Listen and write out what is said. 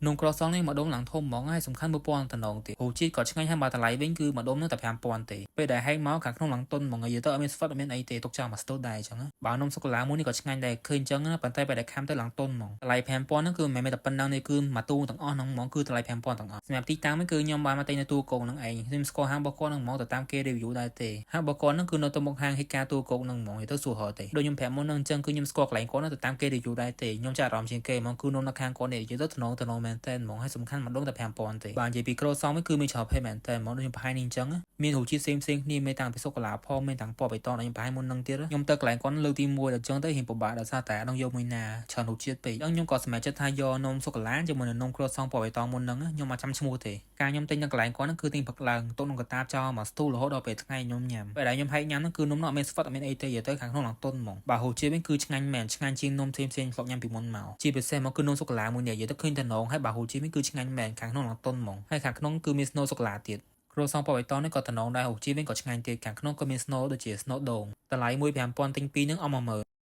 នំ croissant នេះមួយដុំឡើងធំហ្មងហើយសំខាន់មើលពណ៌តំណងទៀតរសជាតិក៏ឆ្ងាញ់ហើយបើតម្លៃវិញគឺមួយដុំនឹងតែ5000ទេពេលដែលហែកមកខាងក្នុងឡើងទន់ហ្មងនិយាយទៅអត់មានស្វិតអត់មានអីទេទុកចោលមួយស្ទូចដែរអញ្ចឹងបើនំសូកូឡាមួយនេះក៏ឆ្ងាញ់ដែរឃើញអញ្ចឹងណាប៉ុន្តែពេលដែលខាំទៅឡើងទន់ហ្មងតម្លៃ5000ហ្នឹងគឺមិនមែនតែប៉ុណ្ណឹងទេគឺមួយទូទាំងអស់ហ្នឹងហ្មងគឺតម្លៃ5000ទាំងអស់សម្រាប់ទីតាំងវិញគឺខ្ញុំបានមកទិញនៅទួលគោកហ្នឹងឯងខ្ញុំស្គាល់ហាងរបស់គាត់ហ្នឹងហ្មងទៅតាមគេ review ដែរទេហាងរបស់គាត់ហ្នឹងគឺនៅទៅមុខហាងហិកាទួលគោកហ្នឹងហ្មងនិយាយទៅសួររកទេដូចខ្ញុំប្រាប់មុនហ្នឹងអញ្ចឹងគឺខ្ញុំស្គាល់កន្លែងគាត់ហ្នឹងទៅតាមគេ review ដែរទេខ្ញុំចាប់អារម្មណ៍ជាងគេហ្មងគឺនំនៅខាងគាត់នេះនិយាយទៅតំណងតំណងមែនតើហ្មងហើយសំខាន់មួយដុំតែ5000ទេបើនិយាយពី croissant វិញគឺមានច្រើនភេទមែនតើហ្មងដូចខ្ញុំបង្ហាញនេះអញ្ចឹងមានរសជាតិផ្សេងផ្សេងគ្នាមានតាំងពីសូកូឡាផងមានតាំងពណ៌បៃតងដែលខ្ញុំបង្ហាញមុនហ្នឹងទៀតខ្ញុំទៅកន្លែងគាត់លើកទី1ដល់អញ្ចឹងទៅរៀងពិបាកដោយសារតែអត់ដឹងយកមួយណាច្រើនរសជាតិពេកអញ្ចឹងខ្ញុំក៏សម្រេចចិត្តថាយកនំសូកូឡាជាមួយនឹងនំ croissant ពណ៌បៃតងមុនហ្នឹងខ្ញុំអត់ចាំឈ្មោះទេការខ្ញុំទិញនៅកន្លែងគាត់ហ្នឹងគឺទិញផឹកឡើងទុកក្នុងកតាបចោលមួយស្ទូរហូតដល់ពេលថ្ងៃខ្ញុំញ៉ាំពេលដែលខ្ញុំហែកញ៉ាំហ្នឹងគឺនំនោះអត់មានស្វិតអត់មានអីទេនិយាយទៅខាងក្នុងឡើងទន់ហ្មងបើរសជាតិវិញគឺឆ្ងាញ់មែនឆ្ងាញ់ជាងនំផ្សេងផ្សេងធ្លាប់ញ៉ាំពីមុនមកជាពិសេសមកគឺនំសូកូឡាមួយនេះនិយាយទៅឃើញតែនងហើយបើរសជាតិវិញគឺឆ្ងាញ់មែនខាងក្នុងឡើងទន់ហ្មងហើយខាងក្នុងគឺមានស្នូលសូកូឡាទៀត croissant ពណ៌បៃតងនេះក៏តំណងដែររសជាតិវិញក៏ឆ្ងាញ់ទៀតខាងក្នុងក៏មានស្នូលដូចជាស្នូលដូងតម្លៃមួយ5000ទិញពីរនឹងអស់10000។